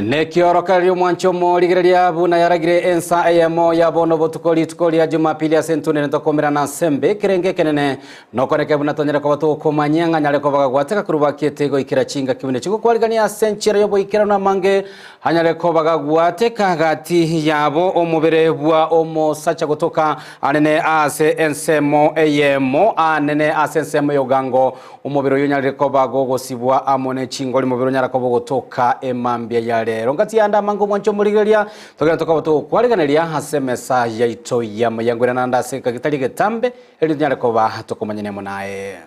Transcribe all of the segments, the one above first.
Nekiorokererio omwancho omorigereria buna yaragire ensa eyemo ya bono botuko rituko ria Jumapili ase entunene tokomerana ase embe ekerenge ekenene nokoneke buna tonyare koba tokomanyia ng'a nyare koba gagwateka korwa bakiete goikera chingaki buna chigokwarigania ase enchera y'oboikeranu amange anyare koba gagwateka gati yabo omobere bwa omosacha gotoka anene ase ensemo eyemo anene ase ensemo y'ogango Omobere oyio onyarire koba gogosibwa amo ne chingori, omobere onyara koba ogotoka emambia ya rero. Ngati yande amange omwanche omorigereria, togende tokoba togokwariganeria ase emesa yaito y'amaya. Ngwere naende ase egeka getari egetambe, erio tonyare koba tokomanyania amo naye.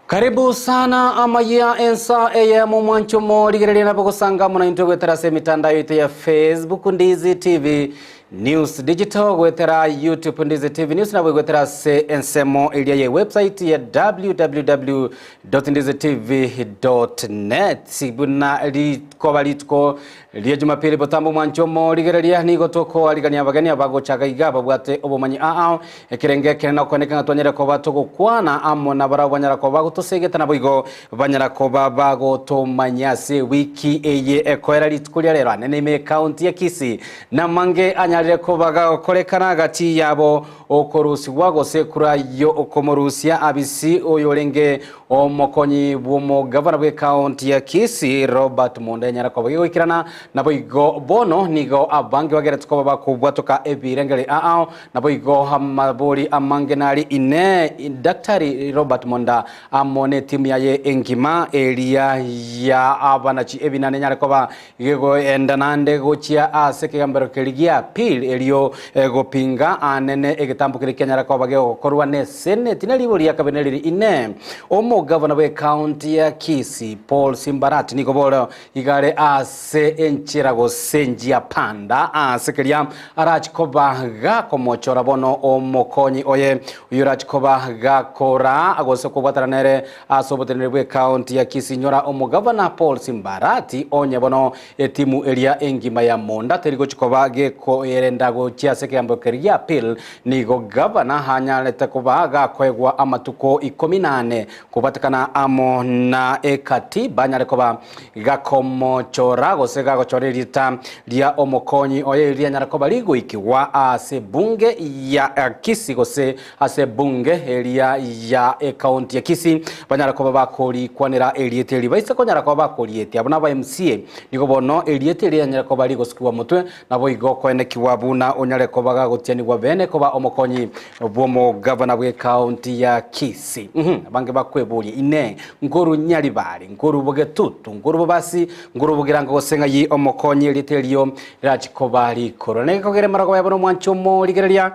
Karibu sana amayia ensa eyemo mwancho morigereria nabo gosanga muna intwe goetera ase emitandao yaito ya Facebook Ndizi TV News Digital goetera YouTube Ndizi TV News nabo goetera ase ensemo eria ye website ya www.ndizitv.net buna rikoba rituko Ria Jumapili botambe omwancho omorigereria nigo tokoarigania abageni abagochaka iga babwate obomanyi aa ekerenge ekenene okoeneka ng'a twanyare koba togokwana amo nabarabwo banyara koba bagotosegeta naboigo banyara koba bagotomanya ase ewiki eye ekoera rituko ria rero anene ime ekaunti ya Kisii namange anyarire koba gagokorekana gati yabo okorusigwa gose ekura yo okomorusia abisi oyorenge Omokonyi bw'omogavana bw'ekaunti ya Kisii, Robert Monda enyara koba gegoikerana naboigo bono nigo abange bagerete koba bakobwatoka ebirengeri ao naboigo amabori amange nari ine Daktari Robert Monda amo netimu yaye engima eria ya abanachi ebina nenyare koba Gegoenda naende gochia ase ekegambero keria gia appeal erio gopinga anene egetambo keria kianyara koba gegokorwa ne seneti. Ne ribo ria kabere neriri inee, omogavana bw'ecounty ya Kisii Paul Simbarati nigo bono igare ase enchera gose njia panda ase keria arachi koba gakomochora bono omokonyi oye oyio orachi koba gakora gose kobwatana nere Ase oboteneneri bw'ecounty ya Kisii nyora omogavana Paul Simbarati onye bono etimu eria engima ya Monda teri gochi koba gekoerenda gochia ase ekegambo keria gia appeal nigo gavana anyarete koba gakoegwa amatuko ikomi na ane kobatekana amo na ekatiba anyare koba gakomochora gose gagochora erieta ria omokonyi oye rianyara koba rigoikigwa ase bunge ya Kisii gose Ase ebunge eria ya ecounty ya Kisii banyare koba bakorikwanera erieta eri baise konyara koba bakorietia buna aba MCA nigo bono erieta eri rianyare koba rigosukigwa motwe naboigo koenekigwa buna onyare koba gagotianigwa bene koba omokonyi bw'omogavana bw'ecounty ya Kisii. Uhum, abange bakweboria inee nkoru Nyaribari, nkoru Bogetutu, nkoru Bobasi, nkoru Bogirango gose ng'ai omokonyi erieta erio rirachi koba rikorwa. Negekogera emerogo yabo nomwancho omorigereria.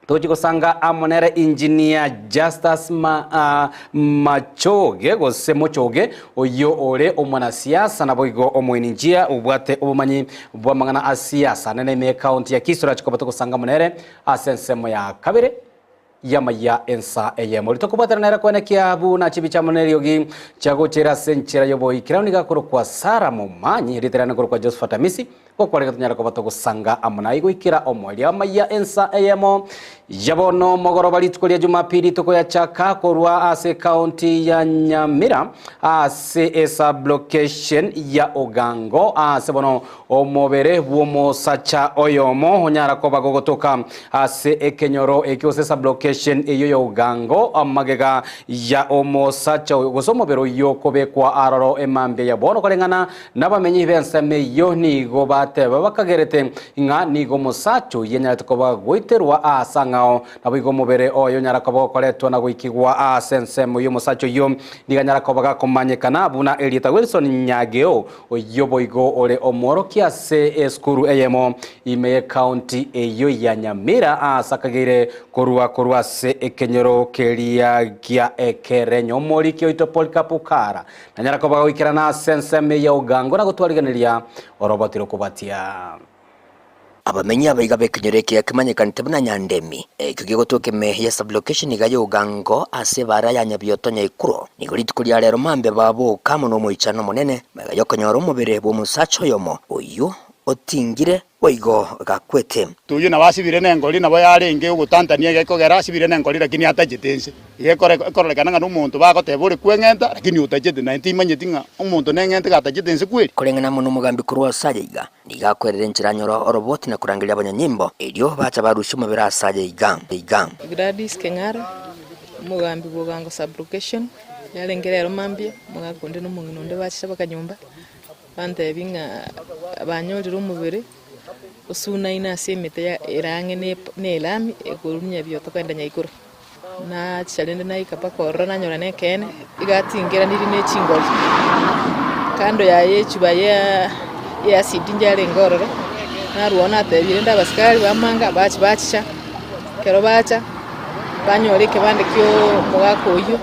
Tochi gosanga amo nere Engineer Justus ma, uh, Machoge gose Mochoge oyio ore omwanasiasa naboigo omoeninjia obwate obomanyi bw'amang'ana a siasa nene ime ekaunti ya Kisii torachi koba togosanga amo nere ase ensemo ya kabere y'amaya ensa eyemo. Ori tokobwatana nere koenekia buna chibicha amo neriogi chiagochera ase enchera y'oboikeranu nigo akorokwa Sarah Momanyi, erieta riane nkorokwa Josephat Amisi. Gokwareka tonyare koba togosanga amo naye goikera omoerio amaiya ensa eyemo ya bono mogoroba rituko ria Jumapili tokoyachaka korwa ase ekaunti ya Nyamira ase esublocation ya Ogango ase bono omobere bw'omosacha oyomo onyara koba gogotoka ase ekenyoro ekio gose esublocation eyio ya Ogango amagega ya omosacha oyo gose omobere oyio kobekwa aroro emambia ya bono koreng'ana Nabamenyi b'ensemo eyio nigo bateba bakagerete ng'a nigo omosacha oyio anyarete koba goiterwa aase ang'ao, naboigo omobere oye onyara koba gokoretwa na goikigwa aase ensemo y'omosacha oyio. Nigo anyara koba gakomanyekana buna erieta Wilson Nyageo, oyio boigo ore omworokia ase esukuru eyemo ime y'ecounty eyio ya Nyamira aase akageire korwa korwa ase ekenyoro keria gia Ekerenyo. Omoriki oito Polycarp Kara Nanyara koba goikerana ase ensemo eye ya ogango na gotwarigeneria oroboti rokobatia. Abamenyi abaiga b'ekenyoro eke kemanyekanete buna Nyandemi, ekio gegotoka ime ye sublocation iga y'Ogango ase ebaara ya Nyabioto Nyaikuro, nigo rituko ria rero mambia baboka amo nomoichano omonene magega y'okonyora omobere bw'omosacha oyomo oyio otingire boigo gakwete. Oyio nabo asibire nengori, nabo yarenge ogotantania egekogera asibire nengori lakini atachete inse. Iga ekore ekororekana ng'a nomonto bagoteba ore kweng'enta lakini otachete, naye timanyeti ng'a omonto neng'ente gatachete inse kweri. Koreng'ana amo nomogambi korwa ase aye iga, Nigo akwerera enchera anyore oroboti na korangeria abanyanyimbo, erio bacha barusia omobere ase aye iga iga. Gladys Keng'ara, omogambi bw'Ogango Sub-location, yarenge rero mambia, omogaka onde na omong'ina onde bachicha bakanyomba, bantebia ng'a banyorire omobere osunaine ase emete ya ere ang'e na na elami ekorwa Nyabioto kogenda Nyaikoro. Nachicha rende naika mpaka ororo nanyora nekeene, iga atingeranirie ne chingori. Kando yaye echuba ya ya acid njarenge ororo, narwao natebia rende abasikari bamanga bachi bachicha, ekero bacha, banyora ekebande kia omogaka oyio,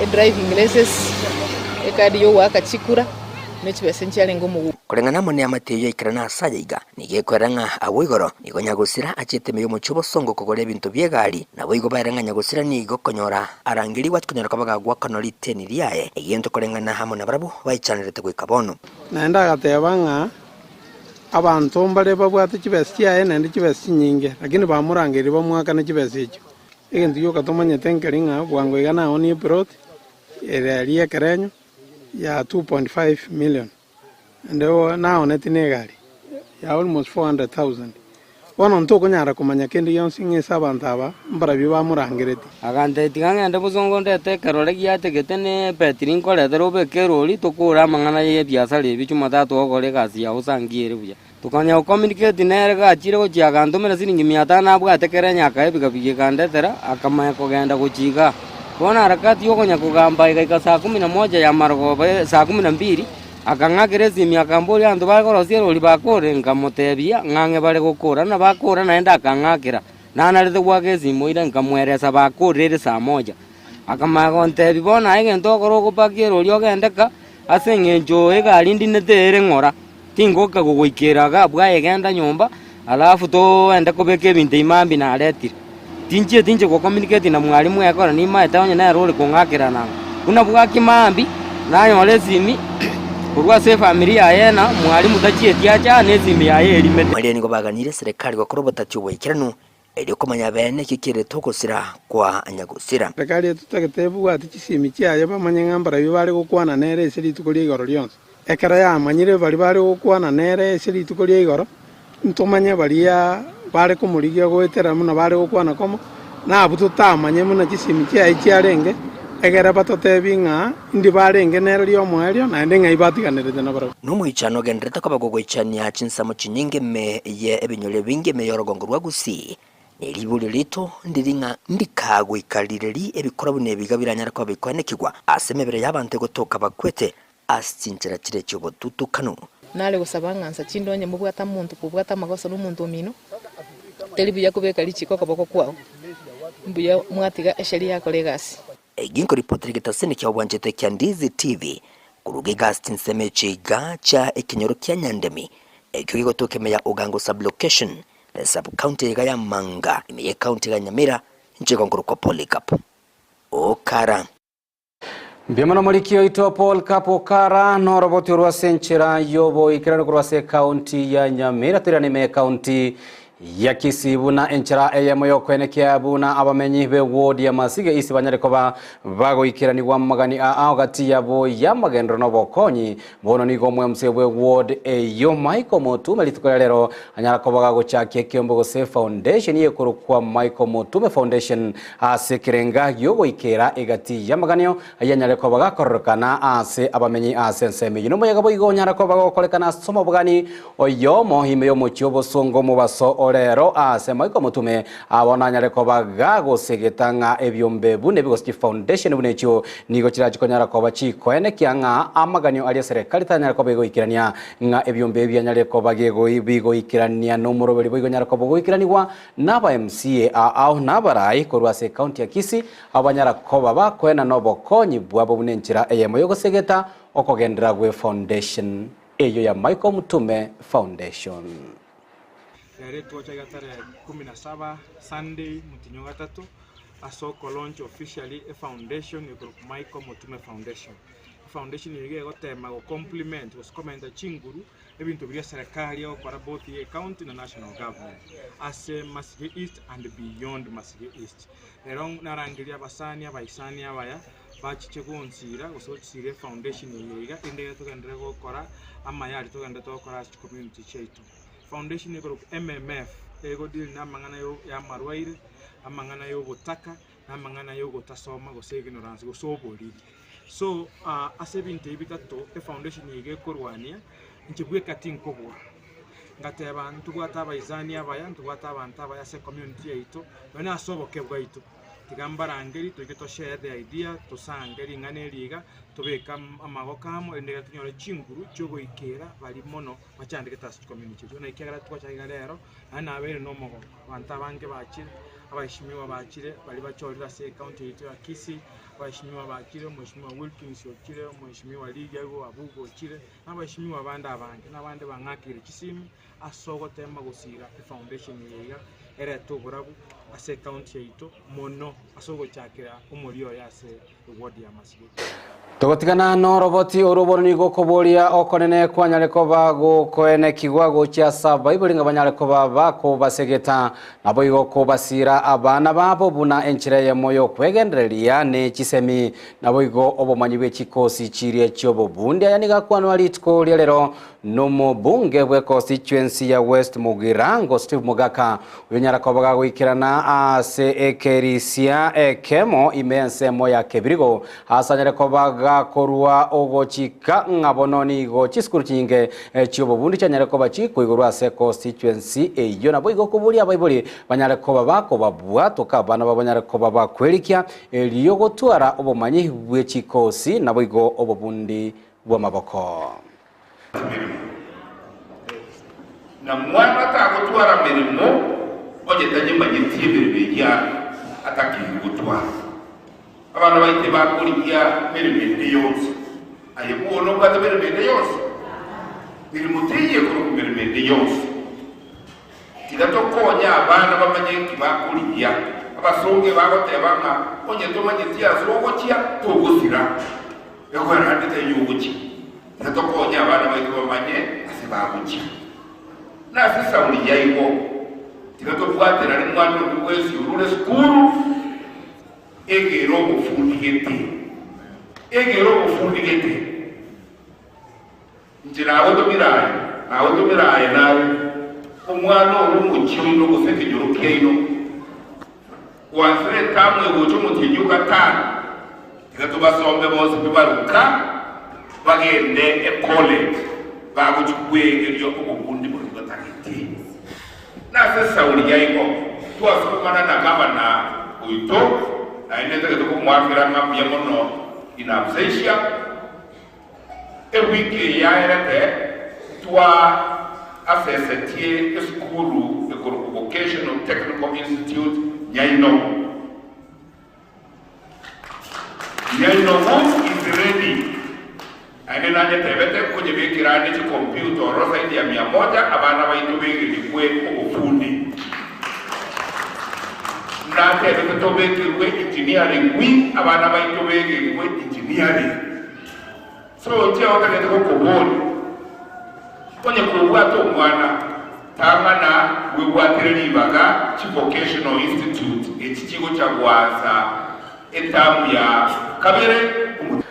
edriving license, ekadi ya ogoaka chikura. Ne chibesa nchiarenge omoguko. Koreng'ana amo neamate eyio yaikerana ase aya iga, nigo ekwera ng'a agwo igoro nigo nyagosira achete ime y'omochie obosongo kogora ebinto bi'egari, naboigo baere ng'a nyagosira nigo konyora arangerigwe ase konyora koba gagwakanwa riteni riaye, egento koreng'ana amo nabarabwo baichanerete goika bono. Naende agateba ng'a abanto mbare babwate chibesa chiaye naende chibesa chinyinge, lakini bamorangeria bamoakane chibesa echio. Egento gioka tomanyete nkeri ng'a bwango iga naonie eplot ere aria ekerenyo. ya 2.5 million ende naoneti na egari ya almost 400,000. Bono ntokonyara komanya kende gionsi ng'a ase abanto aba mbarabio bamorangeretie. Agantebia, Tiga ngende bosongo ndete ekerore giategete ne ebetiri nkoretere obeke erori tokore amang'ana y'ebiasara ebi Jumatatu ogokora egasi yao osangie ere buya. Tokanya gocommunicate nere gachire gochia agantomera siringi mia tano abwate kera enyaka ebigabigi ekandetera, akamanya kogenda gochia igaa. Bono harakati yokonya kogamba egaika saa kumi na moja ya marogoba saa kumi na mbili, akang'akera esimi akamboria abanto bare korosia erori bakore, nkamotebia ng'a ang'e bare gokora, na bakora naende akang'akera, nanarete goaka esimo ira nkamweresa bakorire ere saa moja. Akamanya gontebia bono aye egento okore ogopakia erori ogende ka, ase eng'encho egari ndinete ere ng'ora. Tingoka gogoikera iga bwaye genda nyomba, alafu toende kobeka ebinto ime mambia naretire. Tinchieti inche gocommunicate na mwalimu ekero nimaete onye nere ore kong'akera nang'o. Buna bwaki mambia, nanyora esimi korwa ase efamiri yaye ng'a mwalimu tachieti ache aa na esimi yaye erimete. Baria nigo baganirie serikali gokora obotati oboikeranu, erio komanya beene eki kerete ogosira kwa nyagosira. Serikali etotagete ebwate chisimi chiaye bamanye ng'a mbarabio bare gokwana nere ase rituko ria igoro rionsi. Ekero yamanyire baria bare gokwana nere ase rituko ria igoro, ntomanye baria bare komorigia goetera buna bare gokwana komo, na abwo totamanye buna chisimi chiaye chiarenge, egere batotebie ng'a indi barenge nere ri'omoerio, naende ng'ai batiganerete nabarabwo. Nomoichano ogendererete koba gogoichania chinsemo chinyinge ime ye ebinyoro ebinge ime y'orogongo rwa Gusii, ne riborio riaito ndiri ng'a ndika goika rireri ebikora buna ebiga biranyare koba bikoenekigwa ase emebere y'abanto egotoka bakwete ase chinchera chire chi'obotutukanu. Nare gosaba ng'a nsa chinde onye mobwate omonto kobwate amagoso nomonto omino, teri buya kobeka richiko okoboko kwao, mbuya mwatiga esheria yakora egasi. Egi nkoripotera egetaseni kia obwanchete kia Ndizi TV koruga egasi chinsemo echi iga chia ekenyoro kia Nyandemi ekio gegotoka ime ya Ogango Sub-location na Sub-county iga ya Manga ime ye county iga ya Nyamira inche igo nkorokwa Polycarp Okara. Mbuya mono omoriki oito Paul Kapo Okara noroboti orwa ase enchera y'oboikeranu korwa ase ekaunti ya Nyamira toirane ime ekaunti ya Kisii buna enchera eyemo y'okoenekia buna abamenyi be ward ya Masige East banyare koba bagoikeranigwa amagani aa gati yabo y'amagenderero na obokonyi. Bono nigo omwemse bwe ward eyio Michael Mutume rituko ria rero anyara koba gagochakia ekeombe gose foundation yekorokwa Michael Mutume Foundation ase ekerenga giogoikera egati y'amaganio ayanyare koba gakororekana ase abamenyi ase ensemo eyio. Nomoyega boigo onyare koba gokorekana ase omobogani oyomo ime y'omochie obosongo omobaso orero ase Michael Mutume abo nanyare koba gagosegeta ng'a ebiombe buna ebi gose chifoundation buna echio nigo chirachi konyara koba chikoenekia ng'a amaganio aria eserekari tanyare koba egoikerania ng'a ebiombe ebi bianyare koba bigoikerania nomoroberi boigo onyare koba ogoikeranigwa naba MCA ao nabarai korwa ase ecounty ya Kisii Abanyara koba bakoenana obokonyi bwabo buna enchera eyemo y'ogosegeta okogenderera gwe foundation eyio ya Michael Mutume Foundation. Rero etwocha iga tarehe kumi na saba, Sunday, motienyi o gatato, ase oko launch officially efoundation ekorokwa Michael Motume Foundation. Efoundation eye iga egotema go complement gose komenta chinguru ebinto biria eserekari egokora both ye ecounty na national government ase Masige East and beyond Masige East. Rero narangerie abasani abaisani abaya bachiche gonsira gose gochisira efoundation eye iga erinde ekero togenderere gokora amaya aria togenderete gokora ase chicommunity chiaito. Foundation ekorokwa MMF ego deal na amang'ana yo ya amarwaire, amang'ana ya obotaka, na amang'ana ya ogotasoma gose ignorance gose oboriri. So ase ebinto ebi bitato efoundation eye iga ekorwania, inche bweka tinkobua, ngateba ntobwate abaisani abaya, ntobwate abanto abaya ase ecommunity yaito, nonye na ase oboke bwaito. Tiga mbarangeri toike to share the idea, tosange ring'ana eri iga, tobeke amagoko amo erinde ekero tonyore chinguru chiogoikera baria mono bachandegete ase chicommunity echio. Ekiagera twacha iga rero, naende nabeire na omogoko, abanto abange bachire, abaheshimiwa bachire, baria bachorire ase ecounty yaito ya Kisii, abaheshimiwa bachire, omheshimiwa Wilkins ochire, omheshimiwa Rigago Abuga ochire, na abaheshimiwa bande abange, na abande bang'akeire chisimi ase ogotema gosira efoundation eye iga erete oborabu ase ecounty yaito mono ase ogochakera omoria oye ase eward ya Masige. Togotigana noroboti orwo bono nigo okoboria okonene kwanyare koba gokoenekigwa gochia ase abaibori ng'a banyare koba bakobasegeta, naboigo kobasiira abana babo buna enchera eyemo y'okwegendereria ne chisemi, naboigo obomanyi bwe chikosi chiria chi'obobundi. Aya nigo akwanwa rituko ria rero Nomobunge bw'econstituency ya West Mugirango Steve Mogaka oyonyara koba gagoikerana ase ekerisia ekemo ime y'ensemo ya Kebirigo ase anyare koba gakorua ogochika ng'a bono nigo chisukuru chinyinge chi'obobundi chianyare koba chikoigorwa ase econstituency eyio naboigo koboria abaibori banyare koba bakobabwatoka abana babo banyare koba bakwerikia erio gotwara obomanyi bwe chikosi naboigo obobundi bw'amaboko. Emeremo. Na mwana tagotwara meremo onye tanyemanyeti emeremo eria atakeire gotwara. Abana baito ebakorigia meremo ende yonsi. Aye bono obwate meremo ende yonsi? Meremo teiyo ekorokwa meremo ende yonsi. Tiga tokonye abana bamanye eki bakorigia. Abasongo ebagoteba ng'a onye tomanyeti ase ogochia, togosira. Egoera ande taiyo ogochia. Tiga tokonye abana baito bamanye ase bagochia. Na ase esauri yaigo, tiga tobwaterane mwana onde bwensi orure esukuru, egere obofundi gete. Egere obofundi gete. Inche nagotomire aye, nagotomire aye naye, omwana ore omochie oino gose ekenyoro kiaino, gwansire etamu egocha omotienyi o gatano, tiga tobasombe bonsi pi baruka, bagende ecollege, bagochia kwegeria obobundi boria batagete. Nase esauri yaigo twasukumana na gavana oito, naende ntagete komoakera ng'a mbuya mono in absentia, Ewiki eye yaerete twa asesetie esukuru ekorokwa Vocational Technical Institute Nyainogu. Nyainogu is ready naende nanyetebete nkonyebekera ande chicomputer ororo zaidi ya mia moja abana baito begerigwe obofundi. Natebete tobekerwe engineering wing abana baito begerigwe engineering. So inche otagete gokoboria, onye kobwate omwana, tang'ana bwebwatire ribaga chi vocational institute echi chigocha goansa etamu ya kabere omotienyi.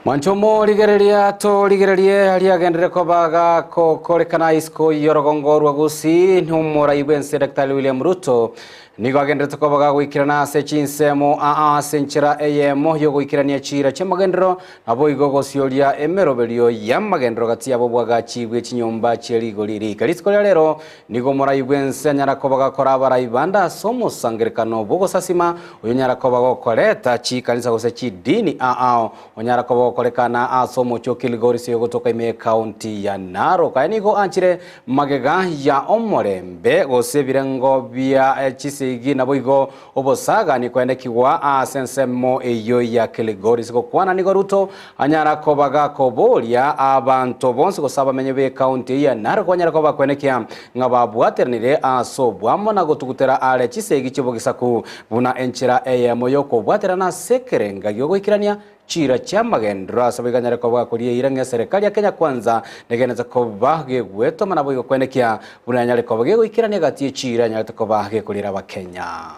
Mwanche omorigereria torigererie aria agenderere koba gakokorekana isiko y'orogongo rwa Gusii nomorai bw'ense Daktari William Ruto Nigo agenderete koba gagoikerana ase chinsemo aa ase enchera eyemo y'ogoikerania chiira chi'amagenderero, naboigo gosioria emeroberio y'amagenderero gati yabo obwagachi bwe chinyomba chie rigori riike. Rituko ria rero nigo omorai bw'ense anyara koba gakora abarai bande ase omosangererekano bw'ogosasima, oyonyara koba gokoreta chikanisa gose chidini aao, onyara koba gokorekana ase omochie o Kilgoris oyogotoka ime y'Ekaunti ya Narok. Aya nigo anchire Magega ya omorembe gose ebirengo bia chise. esegi naboigo obosagani koenekigwa ase ensemo eyio ya Kilgoris. Gokwana nigo Ruto anyara koba gakoboria abanto bonsi gose abamenyi b'ecounty eyio ya Narok banyare koba bakoenekia ng'a babwateranire ase obwamo na gotugutera are chisegi chi'obogisaku buna enchera eyemo y'okobwaterana ase ekerenga gi'ogoikerania chiira chi'amagenderero ase boigo anyare koba gakoria eira ng'a eserekari ya Kenya Kwanza negenete koba gegwetoma naboigo koenekia buna yanyare koba gegoikerania egati ye chiira yanyarete koba gekoriera Abakenya.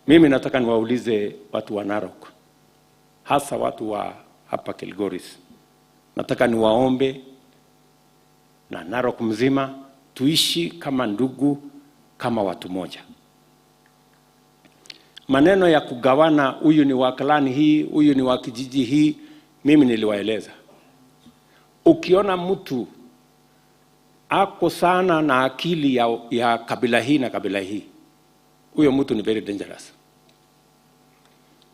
Mimi nataka niwaulize watu wa Narok, hasa watu wa hapa Kilgoris, nataka niwaombe na Narok mzima tuishi kama ndugu, kama watu moja. Maneno ya kugawana, huyu ni wa clan hii, huyu ni wa kijiji hii, mimi niliwaeleza. Ukiona mtu ako sana na akili ya, ya kabila hii na kabila hii, huyo mtu ni very dangerous,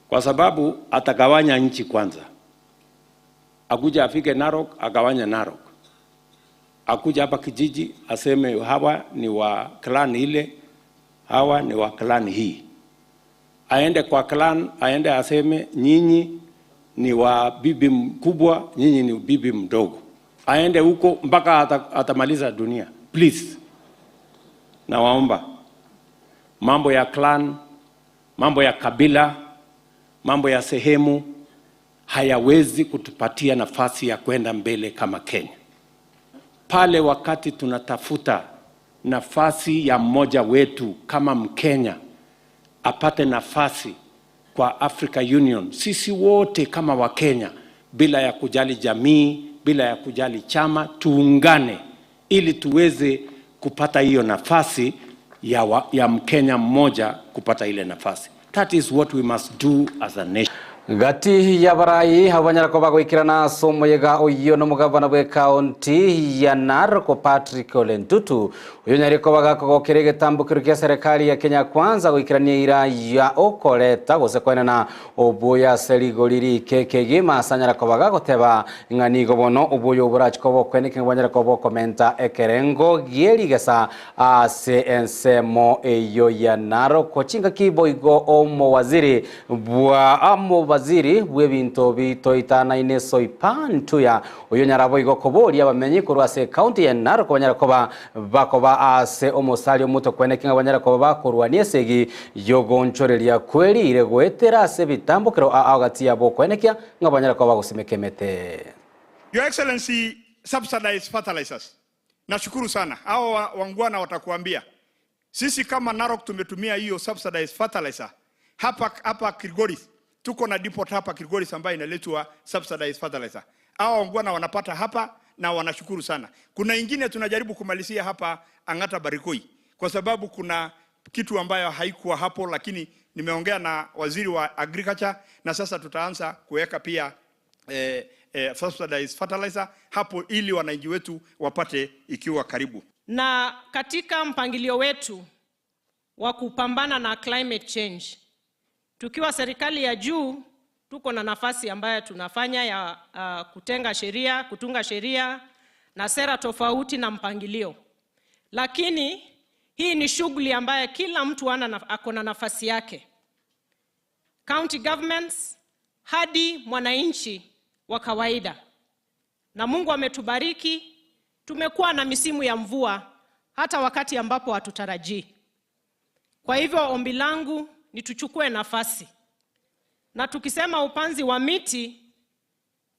kwa sababu atagawanya nchi kwanza. Akuja afike Narok agawanya Narok, akuja hapa kijiji aseme hawa ni wa clan ile, hawa ni wa clan hii. Aende kwa clan, aende aseme nyinyi ni wa bibi mkubwa, nyinyi ni bibi mdogo. Aende huko mpaka ata, atamaliza dunia. Please, nawaomba mambo ya clan, mambo ya kabila, mambo ya sehemu hayawezi kutupatia nafasi ya kwenda mbele kama Kenya. Pale wakati tunatafuta nafasi ya mmoja wetu kama Mkenya apate nafasi kwa Africa Union, sisi wote kama Wakenya, bila ya kujali jamii, bila ya kujali chama, tuungane ili tuweze kupata hiyo nafasi ya, wa, ya Mkenya mmoja kupata ile nafasi. That is what we must do as a nation. Gati y'abarai abanyara ko bagoikirana ase omoyega oyio na omogavana bwa ekaunti ya Narok Patrick Ole Ntutu oyo nyare koba gakogokera egetambokero kia serikali ya Kenya Kwanza goikerania eira ya okoreta gose koenana obuya ase rigori rike kegima ase anyara koba gagoteba ng'a nigo bono obuya oborachi koba okweneke bwanyara koba okomenta ekerengo gierigesa ase ensemo eyo ya Narok chingaki boigo omowaziri bwa amowaziri bw'ebinto bitoitanaine Soipan Tuya oyo nyara boigo koboria abamenyi korwa ase ekaunti ya Narok banyara koba bakoba ase omosari omoto kweneke ng'a banyara koba bakorwania esegi yogonchoreria kwerire goetera ase ebitambokero aa gati yabo kwenekia ng'a banyara koba bagosimeka emete. Your Excellency, subsidized fertilizers. Nashukuru sana. Hao wangwana watakuambia. Sisi kama Narok tumetumia hiyo subsidized fertilizer. Hapa hapa Kilgoris tuko na depot hapa Kilgoris ambayo inaletwa subsidized fertilizer. Hao wangwana wanapata hapa na wanashukuru sana. Kuna ingine tunajaribu kumalizia hapa Ang'ata Barikoi kwa sababu kuna kitu ambayo haikuwa hapo, lakini nimeongea na waziri wa agriculture na sasa tutaanza kuweka pia subsidized fertilizer hapo ili wananchi wetu wapate ikiwa karibu. Na katika mpangilio wetu wa kupambana na climate change, tukiwa serikali ya juu tuko na nafasi ambayo tunafanya ya kutenga sheria, kutunga sheria na sera tofauti na mpangilio, lakini hii ni shughuli ambayo kila mtu ana ako na nafasi yake, county governments hadi mwananchi wa kawaida. Na Mungu ametubariki, tumekuwa na misimu ya mvua hata wakati ambapo hatutarajii. Kwa hivyo ombi langu ni tuchukue nafasi, na tukisema upanzi wa miti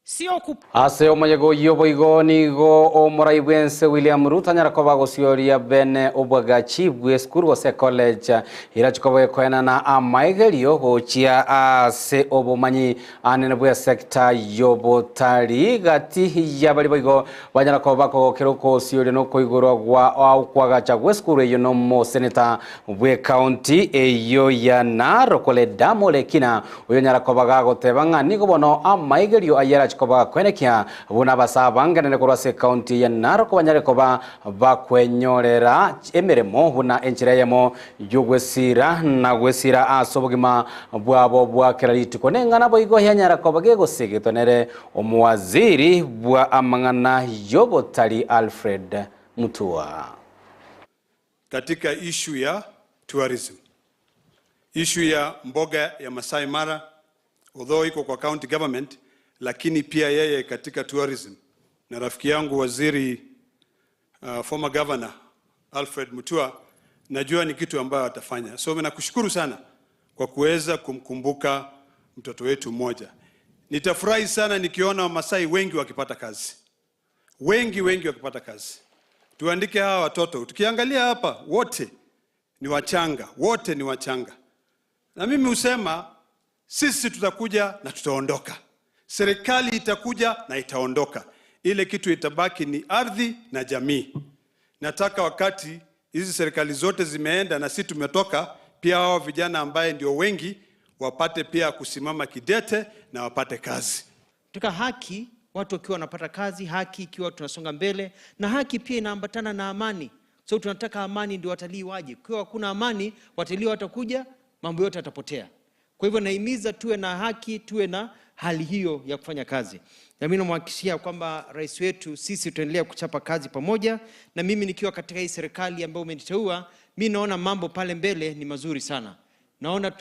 sio kup Ase omoyega oyio boigo nigo omorai bwense William Ruto anyara koba gosioria bene obwagachi bwa esukuru gose college ira chikoba ekoenana amaigerio gochia ase obomanyi anene bwa sector yobotari gati yabari boigo banyara koba bakogokera okosioria na okoigorwa gwa okwagacha gwa esukuru eyo na omoseneta bwa ekaunti eyo ya Narok Ledama Olekina oyo nyara koba gagoteba ng'a nigo bono amaigerio ayera chikoba kwenekia buna abasaba bangenene korwa ase ekaunti ya Narok banyare koba bakwenyorera emeremo buna enchera eyemo yogwesira na gwesira ase obogima bwabo bwa kera rituko neng'ana boigo yanyara koba gegosegetwa nere omowaziri bwa amang'ana yobotari Alfred Mutua. Katika ishu ya tourism. Issue ya mboga ya Masai Mara although iko kwa county government, lakini pia yeye katika tourism, na rafiki yangu waziri former governor Alfred Mutua, najua ni kitu ambayo atafanya. So nakushukuru sana kwa kuweza kumkumbuka mtoto wetu mmoja. Nitafurahi sana nikiona Wamasai wengi wakipata kazi, wengi wengi wakipata kazi. Tuandike hawa watoto, tukiangalia hapa wote ni wachanga, wote ni wachanga, na mimi husema sisi tutakuja na tutaondoka, serikali itakuja na itaondoka. Ile kitu itabaki ni ardhi na jamii. Nataka wakati hizi serikali zote zimeenda na sisi tumetoka, pia hao vijana ambaye ndio wengi wapate pia kusimama kidete na wapate kazi. Katika haki, watu wakiwa wanapata kazi, haki ikiwa tunasonga mbele, na haki pia inaambatana na amani. So tunataka amani ndio watalii waje. Ikiwa hakuna amani, watalii watakuja, mambo yote yatapotea. Kwa hivyo nahimiza tuwe na haki, tuwe na hali hiyo ya kufanya kazi, na mimi namhakikishia kwamba rais wetu, sisi tutaendelea kuchapa kazi pamoja, na mimi nikiwa katika hii serikali ambayo umeniteua, mi naona mambo pale mbele ni mazuri sana, naona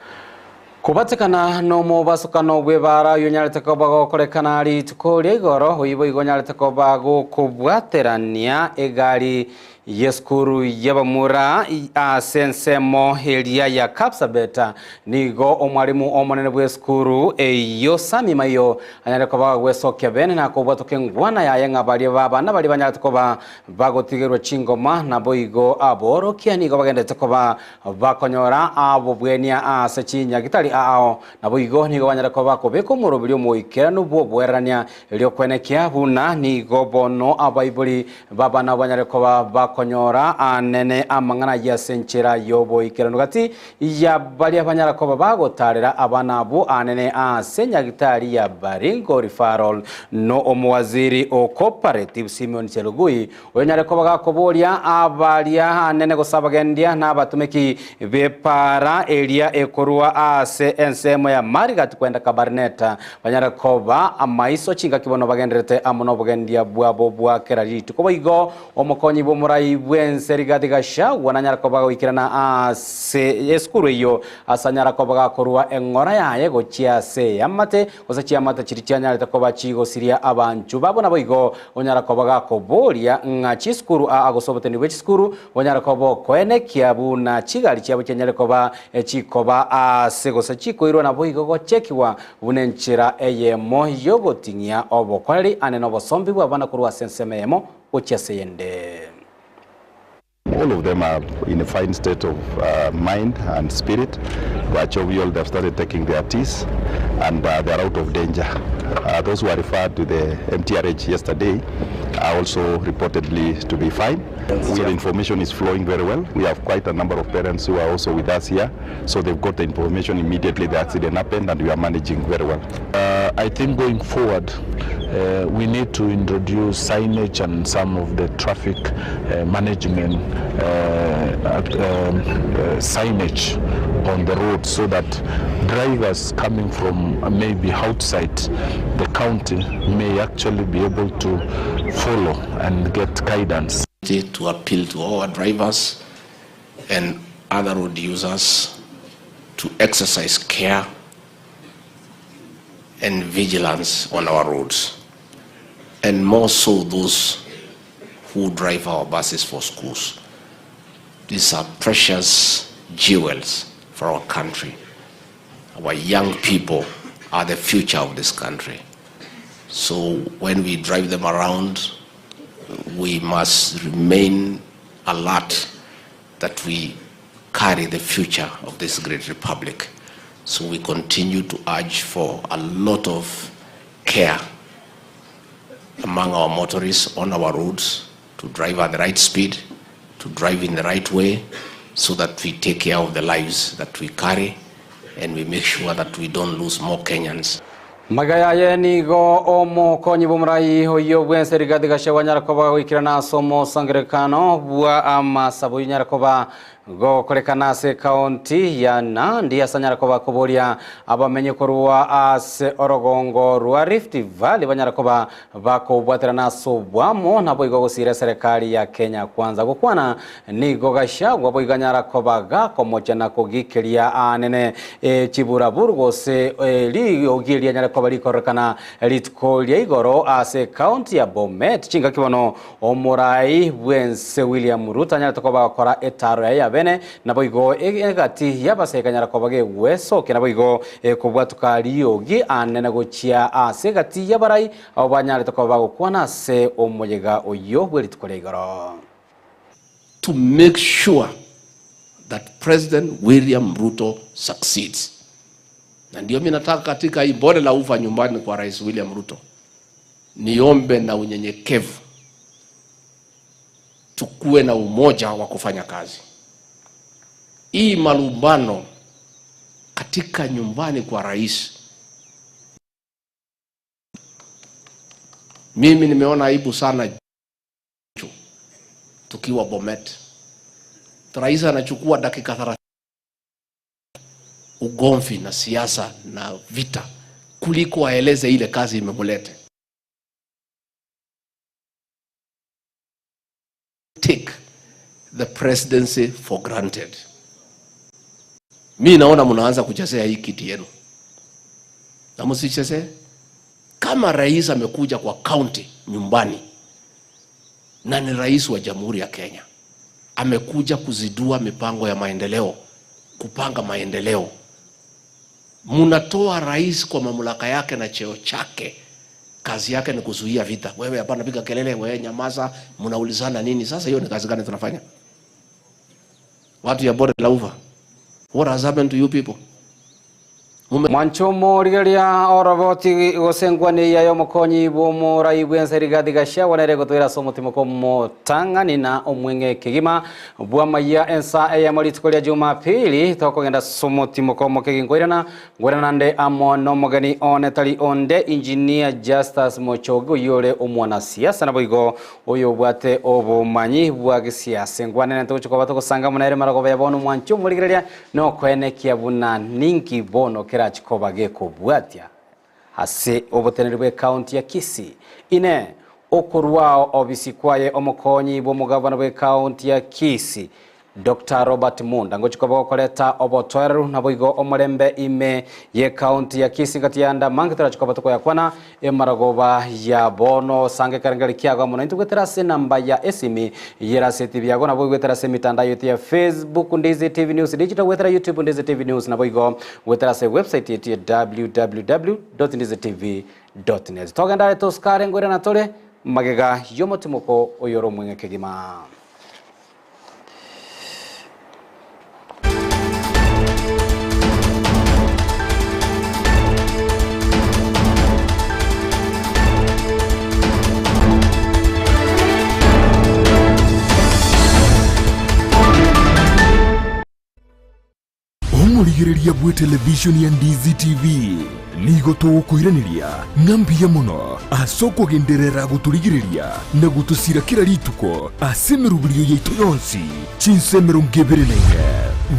Kubatikana no mubasukano bw'ebara oyo onyarete koba gokorekana rituko ria igoro oibo igo onyarete koba gokobwaterania egari y'esukuru y'abamura ase ensemo eria ya Kapsabet nigo omwarimu omonene bwa esukuru eyo Sami Maiyo anyare koba gwesokia bene na kobwatoka engwana yaye ng'a baria ba abana baria banyarete koba bagotigerwa chingoma nabo igo aborokia nigo bagendete koba bakonyora abobwenia ase chinyagitari ao nabo igo nigo banyare koba kobeka omoroberi omoikeranu bwa obwerania erio kwenekia buna nigo bono abaibori babana banyare koba bakonyora anene amang'ana ya ase enchera yoboikeranu gati ya baria banyara koba bagotarera abana abo anene ase nyagitari ya Baringo Referral no omuwaziri o cooperative Simeon Chelugui oyo nyare koba gakoboria abaria anene gosabagendia na abatumiki bepara eria ekorwa ase ensemo ya Marigat kwenda Kabarneta banyara koba amaiso chingaki bono bagenderete amo nobogendia bwabo bwa kera rituko boigo omokonyi bw'omorai bwense Rigathi Gachagua nanyara koba goikerana ase esukuru eyo ase anyara koba gakorwa eng'ora yaye gochia ase amate gose chiamate chiri chianyarete koba chigosiria abanchu babo nabo igo onyara koba gakoboria ng'a chisukuru aa gose oboteni bwa chisukuru onyara koba okoenekia buna chigari chiabo chianyare koba chikoba ase gose chikoirwa nabo igo gochekiwa buna enchera eyemo yogoting'ia obokoreri ane na obosombi bwa abana korwa ase ensemo eyemo gochia ase eyende. All of them are in a fine state of mind and spirit. They are jovial, they have started taking their teas, and they are out of danger. Those who are referred to the MTRH yesterday are also reportedly to be fine. So the information is flowing very well. We have quite a number of parents who are also with us here, so they've got the information immediately the accident happened, and we are managing very well. I think going forward, we need to introduce signage and some of the traffic management signage on the road so that drivers coming from maybe outside the county may actually be able to follow and get guidance. To appeal to all our drivers and other road users to exercise care and vigilance on our roads, and more so those who drive our buses for schools. These are precious jewels for our country. Our young people are the future of this country. So when we drive them around, we must remain alert that we carry the future of this great republic. So we continue to urge for a lot of care among our motorists on our roads, to drive at the right speed, to drive in the right way, so that we take care of the lives that we carry and we make sure that we don't lose more Kenyans. Magayaye nigo omokonyi bw'omorai oyo bwense Rigathi Gachagua anyara koba goikera ase omosangererekano bwa amasabo oyo anyara koba Gokorekana ase ekaonti ya Nandi ase anyare koba akoboria abamenyi korwa ase orogongo rwa Rift Valley banyare koba bakobwaterana ase obwamo naboigo gosiira eserekari ya Kenya Kwanza. Gokwana nigo Gachagua boigo anyara koba gakomocha na kogikeria aanene chiburaburu gose riogi erianyare koba rikororekana rituko ria igoro ase ekaonti ya Bomet chingaki bono Omorai bw'ense William Ruto anyarete koba agokora etaaro yaye ya bene, naboigo egati y'abasae ekanyara koba gegwesokia, naboigo ekobwatuka riogi anene gochia ase egati y'abarai abwo banyarete koba bagokwana ase omoyega oyio bwe rituko ria igoro. To make sure that President William Ruto succeeds. Na ndio mimi nataka katika hii bonde la ufa nyumbani kwa Rais William Ruto niombe na unyenyekevu tukuwe na umoja wa kufanya kazi. Hii malumbano katika nyumbani kwa rais, mimi nimeona aibu sana tukiwa Bomet. Rais anachukua dakika 30 ugomvi na siasa na vita kuliko aeleze ile kazi imemulete. Take the presidency for granted. Mi naona mnaanza kuchezea hii kiti yenu, na msichezee. Kama rais amekuja kwa county nyumbani na ni rais wa Jamhuri ya Kenya, amekuja kuzidua mipango ya maendeleo, kupanga maendeleo, munatoa rais kwa mamlaka yake na cheo chake. Kazi yake ni kuzuia vita. Wewe hapana, piga kelele, wewe nyamaza, mnaulizana nini? Sasa hiyo ni kazi gani tunafanya? Watu ya bonde la ufa, what has happened to you people? Mwanchomo rigeria oroboti gose ngwani ya omokonyi bw'omorai bw'ense Rigathi Gachagua nere gotwera ase omotimo komotang'ani na omweng'e kegima bw'amaiya ensa eyemo rituko ria Jumapili tokogenda ase omotimo komokegi nkoirana ngwerana nde amo nomogeni one tari onde Engineer Justus Mochoge oyio ore omwanasiasa naboigo oyo obwate obomanyi bwa gesiasa ngwanene togochia koba togosanga muna ere marogoba ya bono mwancho omorigereria nokoenekia buna ninki bono kerachi koba gekobwatia ase oboteneri bwa ekaunti ya Kisii. Ine okorwao obisi kwaye omokonyi bw'omogabana bwa ekaunti ya Kisii Dr. Robert Munda ngochi koba gokoreta obotoereru naboigo omorembe ime y'ekaunti ya Kisii ngati yanda mange torachi koba tokoyakwana emaragoba ya bono sange karengeri kiago mono intwe gwetera ase enamba ya esimi yerase TV yago nabo gwetera ase emitandao yetu ya Facebook Ndizi TV News Digital gwetera YouTube Ndizi TV News naboigo gwetera ase website yetu ya www.ndizitv.net togendare tosikare ngwirana tore magega y'omotimoko oyore omweng'e kegima. Omorigereria bw'etelevishoni ya Ndizi TV nigo togokoiraneria ng'a mbuya mono ase okogenderera gotorigereria na gotosira kera rituko ase emeroberio yaito yonsi chinsa 24.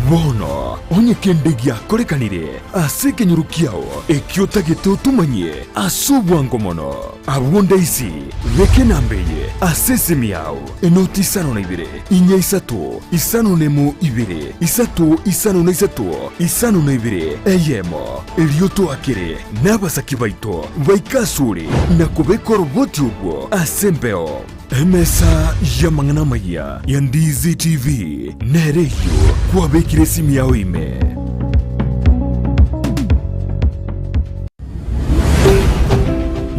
Bono onye kende giakorekanire ase ekenyoro kiao ekio otagete otomanyie ase obwango mono, abwo ndaisi beka enamba eye ase esimi yao, enoti isano na ibere, inya isato, isano nemo ibere, isato isano na isato, isano na ibere, eyemo. Erio toakere nabasaki baito baike asore na kobeka oroboti obwo ase embeo. Emesa y'amang'ana amayia ya Ndizi TV nere eyio kwabekire esimi yao ime.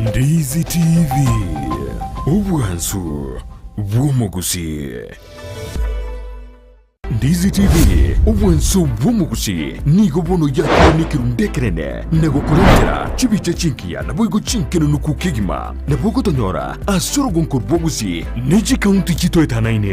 Ndizi TV, obwansu bw'omogusii. Ndizi TV, obwansu bw'omogusii nigo bono yakire nekerundu ekenene na gokorentera chibicha chingiya naboigo chinkenunuku kegima. Nabo ogotonyora ase orogonko rw'ogusii ne chikaunti chitoetanaine.